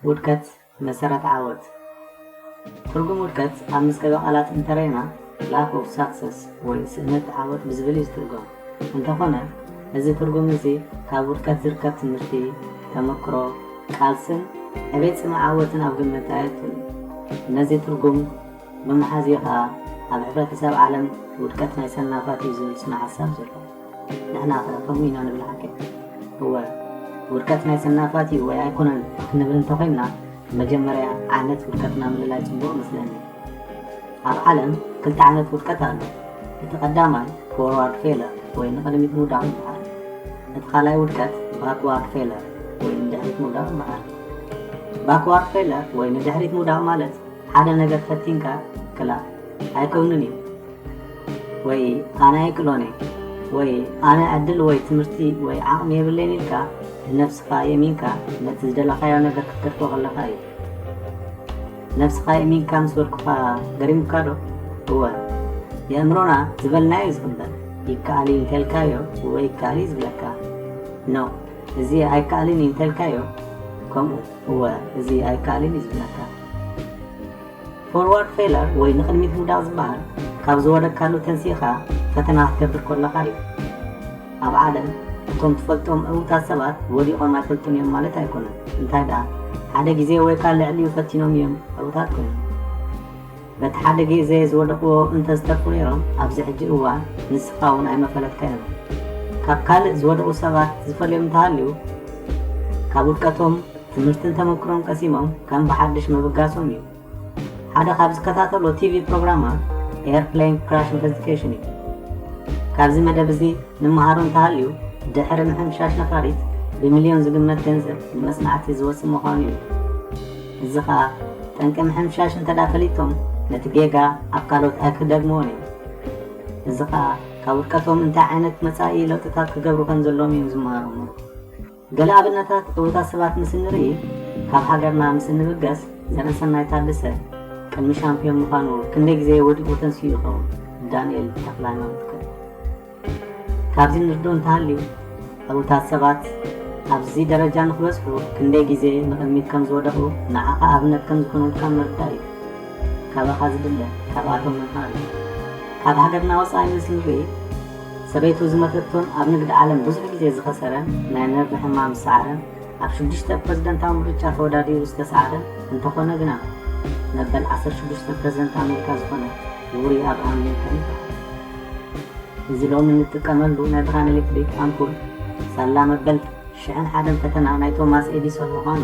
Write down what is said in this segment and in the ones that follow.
ውድቀት መሰረት ዓወት። ትርጉም ውድቀት ኣብ መዝገበ ቃላት እንተረይና፣ lack of success ወይ ስእነት ዓወት ብዝብል እዩ ዝትርጎም። እንተኾነ፣ እዚ ትርጉም እዚ ካብ ውድቀት ዝርከብ ትምህርቲ፣ ተመክሮ፣ ቃልስን ዕቤት ጽምኢ ዓወትን ኣብ ግምት ኣየእቱን። ነዚ ትርጉም ብምሓዝ እዩ ኸኣ ኣብ ሕብረተሰብ ዓለም ውድቀት ናይ ሰናፋት እዩ ዝብል ስነ ሓሳብ ዘሎ። ንሕና ኸ ከምኡ ኢና ንብል ሓቂ? እወ፣ ውድቀት ናይ ሰናፋት እዩ ወይ ኣይኮነን ክንብል እንተኾይንና፣ መጀመርያ ዓይነት ውድቀትና ምልላይ ጽቡቕ መስለኒ። ኣብ ዓለም ክልተ ዓይነት ውድቀት ኣሎ። እቲ ቀዳማይ forward failure ወይ ንቕድሚት ምውዳቕ ይበሃል። እቲ ካልኣይ ውድቀት backward failure ወይ ንድሕሪት ምውዳቕ ይበሃል። Backward failure ወይ ንድሕሪት ምውዳቕ ማለት ሓደ ነገር ፈቲንካ ክላ ኣይከውንን እዩ ወይ ኣነ ኣይክእሎን እየ ወይ ኣነ ዕድል ወይ ትምህርቲ ወይ ዓቕሚ የብለይን ኢልካ ንነብስኻ የሚንካ ነቲ ዝደለኻዮ ነገር ክትገድፎ ከለኻ እዩ። ነብስኻ የሚንካ ምስ በልኩኻ ገሪሙካ ዶ? እወ፣ የእምሮና ዝበልናዮ እዩ ዝቕበል። ይከኣል እዩ እንተልካዮ ወይ ይከኣል እዩ ዝብለካ። ኖ፣ እዚ ኣይከኣልን እዩ እንተልካዮ ከምኡ፣ እወ፣ እዚ ኣይከኣልን እዩ ዝብለካ። Forward failure ወይ ንቕድሚት ምውዳቕ ዝበሃል ካብ ዝወደቅካሉ ተንሲእኻ ፈተና ክትገብር ከለኻ እዩ። ኣብ ዓለም እቶም ትፈልጦም ዕዉታት ሰባት ወዲቖም ኣይፈልጡን እዮም ማለት ኣይኮነን። እንታይ ደኣ፣ ሓደ ግዜ ወይ ካልእ ልዕሊኡ ፈቲኖም እዮም ዕዉታት ኮይኖም። በቲ ሓደ ግዜ ዝወደቕዎ እንተዝተርፉ ነይሮም፣ ኣብዚ ሕጂ እዋን ንስኻ እውን ኣይመፈለጥካዮምን። ካብ ካልእ ዝወደቑ ሰባት ዝፈልዮም እንተሃልዩ፣ ካብ ውድቀቶም ትምህርትን ተመክሮን ቀሲሞም ከም ብሓድሽ ምብጋሶም እዩ። ሓደ ካብ ዝከታተሎ ቲቪ ፕሮግራማት Airplane Crash Investigation እዩ። ካብዚ መደብ እዚ ንመሃሮ እንተሃልዩ፣ ድሕሪ ምሕምሻሽ ነፋሪት ብሚልዮን ዝግመት ገንዘብ ንመጽናዕቲ ዝወጽእ ምዃኑ እዩ። እዚ ኸኣ ጠንቂ ምሕምሻሽ እንተ ደኣ ፈሊጦም፣ ነቲ ጌጋ ኣብ ካልኦት ኣይክደግምዎን እዮም። እዚ ኸኣ ካብ ውድቀቶም እንታይ ዓይነት መጻኢ ለውጥታት ክገብሩ ከም ዘለዎም እዮም ዝመሃሩ እሞ። ገለ ኣብነታት ዕዉታት ሰባት ምስ እንርኢ፣ ካብ ሃገርና ምስ እንብገስ፣ ዘመሰናይ ታደሰ ቅድሚ ሻምፒዮን ምዃኑ ክንደይ ግዜ ወዲቑ ተንሲኡ ይኸውን? ዳንኤል ተኽለሃይማኖት ከ? ካብዚ ንርድኦ እንተሃልዩ፣ ዕዉታት ሰባት ኣብዚ ደረጃ ንኽበጽሑ ክንደይ ግዜ ንቕድሚት ከም ዝወደቑ ንዓኻ ኣብነት ከም ዝኾኑልካ ምርዳእ እዩ። ካባኻ ዝድለ ካብኣቶም ምምሃር እዩ። ካብ ሃገርና ወጻኢ ምስ ንርኢ፣ ሰበይቱ ዝመተቶን ኣብ ንግዲ ዓለም ብዙሕ ግዜ ዝኸሰረን ናይ ነርቭ ሕማም ዝሰዓረን ኣብ ሽዱሽተ ፕረዚደንታዊ ምርጫ ተወዳዲሩ ዝተሰዓረን እንተኾነ ግና መበል ዓሰርተ ሽዱሽተ ፕረዚደንት ኣሜሪካ ዝኾነ ውሩይ ኣብርሃም ሊንከን ይበሃል። እዚ ሎሚ እንጥቀመሉ ናይ ብርሃን ኤሌክትሪክ ኣምፑል ሳላ መበል ሽሕን ሓደን ፈተና ናይ ቶማስ ኤዲሶን ምዃኑ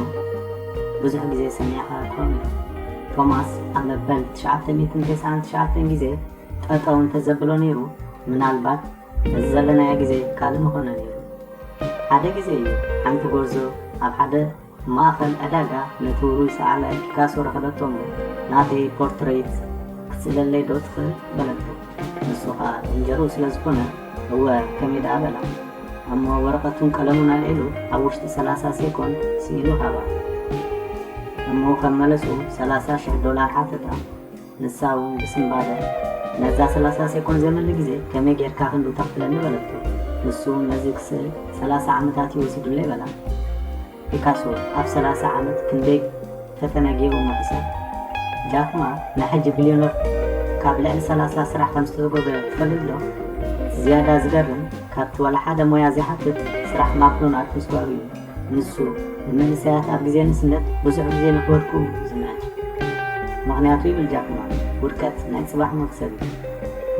ብዙሕ ግዜ ሰሚዕኻ ትኸውን ኢኻ። ቶማስ ኣብ መበል ትሽዓተ ሚእትን ተስዓን ትሽዓተን ግዜ ጠጠው እንተዘብሎ ነይሩ፣ ምናልባት እዚ ዘለናዮ ግዜ ካልእ ምኾነ ነይሩ። ሓደ ግዜ እዩ ሓንቲ ጎርዞ ኣብ ሓደ ማእኸል ዕዳጋ ነቲ ውሩይ ሰዓላይ ፒካሶ ረኸበቶ እሞ፣ ናተይ ፖርትሬት ክትስእለለይ ዶ ትኽእል? በለቶ። ንሱ ኸኣ እንጀርኡ ስለ ዝኾነ፣ እወ፣ ከመይ ደኣ በላ። እሞ ወረቐቱን ቀለሙን ኣልዒሉ ኣብ ውሽጢ ሰላሳ ሴኮንድ ስኢሉ ሃባ። እሞ ከም መለሱ ሰላሳ ሽሕ ዶላር ሓተታ። ንሳ እውን ብስንባደ፣ ነዛ ሰላሳ ሴኮንድ ዘመሊ ግዜ ከመይ ጌርካ ክንዱ ተኽፍለኒ? በለቶ። ንሱ እውን ነዚ ክስእል ሰላሳ ዓመታት እዩ ወሲዱለይ በላ። ፒካሶ ኣብ ሰላሳ ዓመት ክንደይ ፈተነ ገይሩ እሞ ሕሰብ። ጃክ ማ ናይ ሕጂ ቢልዮነር ካብ ልዕሊ ሰላሳ ስራሕ ከም ዝተጎበ ትፈልጥ ዶ? ዝያዳ ዝገርም፣ ካብቲ ዋላ ሓደ ሞያ ዘይሓትት ስራሕ ማክዶናልድ ምስጓሩ እዩ። ንሱ፣ ንመንእሰያት ኣብ ግዜ ንእስነት ብዙሕ ግዜ ንኽወድቁ እዩ ዝምዕድ። ምኽንያቱ ይብል ጃክ ማ፣ ውድቀት ናይ ጽባሕ መክሰብ እዩ።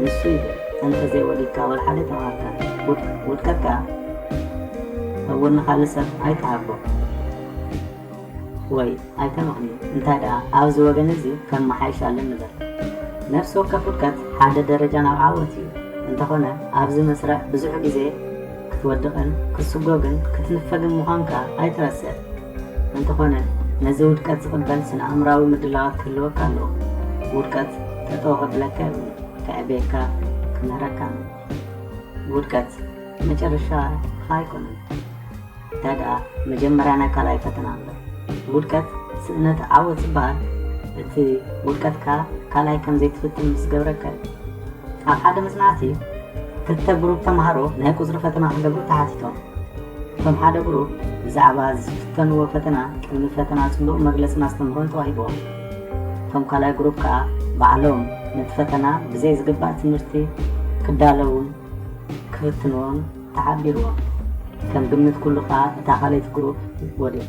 ንሱ ይብል፣ እንተ ዘይወዲቅካ ዋላ ሓደ ተማሃርካ፣ ውድ-፣ ውድቀት ከኣ እውን ንኻልእ ሰብ ኣይትሃቦ ወይ ኣይተመኽንዮ። እንታይ ደኣ ኣብዚ ወገን እዚ ከመሓይሽ ኣለኒ በል። ነፍሲ ወከፍ ውድቀት ሓደ ደረጃ ናብ ዓወት እዩ። እንተኾነ ኣብዚ መስርዕ ብዙሕ ግዜ ክትወድቕን ክትስጎግን ክትንፈግን ምዃንካ ኣይትረስዕ። እንተኾነ ነዚ ውድቀት ዝቕበል ስነ ኣእምራዊ ምድላዋት ክህልወካ ኣለዎ። ውድቀት ጠጠው ከብለካ የብሉን፣ ከዕብየካ፣ ክምህረካ። ውድቀት መጨረሻ ኣይኮነን። እንታይ ደኣ መጀመርያ ናይ ካልኣይ ፈተና እምበር። ውድቀት ስእነት ዓወት ዝበሃል እቲ ውድቀትካ ካልኣይ ከም ዘይትፍትን ምስ ዝገብረካ እዩ። ኣብ ሓደ መጽናዕቲ ክልተ ግሩፕ ተምሃሮ ናይ ቁጽሪ ፈተና ክገብሩ ተሓቲቶም። እቶም ሓደ ግሩፕ ብዛዕባ ዝፍተንዎ ፈተና ቅድሚ ፈተና ጽቡቕ መግለጽን ኣስተምህሮን ተዋሂብዎም። እቶም ካልኣይ ግሩፕ ከኣ ባዕሎም ነቲ ፈተና ብዘይ ዝግባእ ትምህርቲ ክዳለዉን ክፍትንዎን ተሓቢርዎም። ከም ግምት ኩሉ ከኣ እታ ካልኣይቲ ግሩፕ ወዲቓ።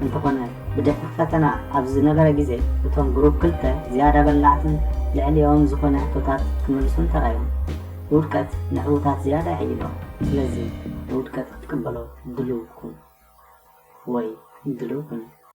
እንተኾነ ብድሕሪ ፈተና ኣብ ዝነበረ ግዜ እቶም ግሩፕ ክልተ ዝያዳ በላዕትን ልዕሊኦም ዝኾነ ሕቶታት ክምልሱን ተራእዮም። ውድቀት ንዕዉታት ዝያዳ የዕይሎ። ስለዚ ንውድቀት ክትቅበሎ ድሉው ኩን ወይ ድሉው ኩን።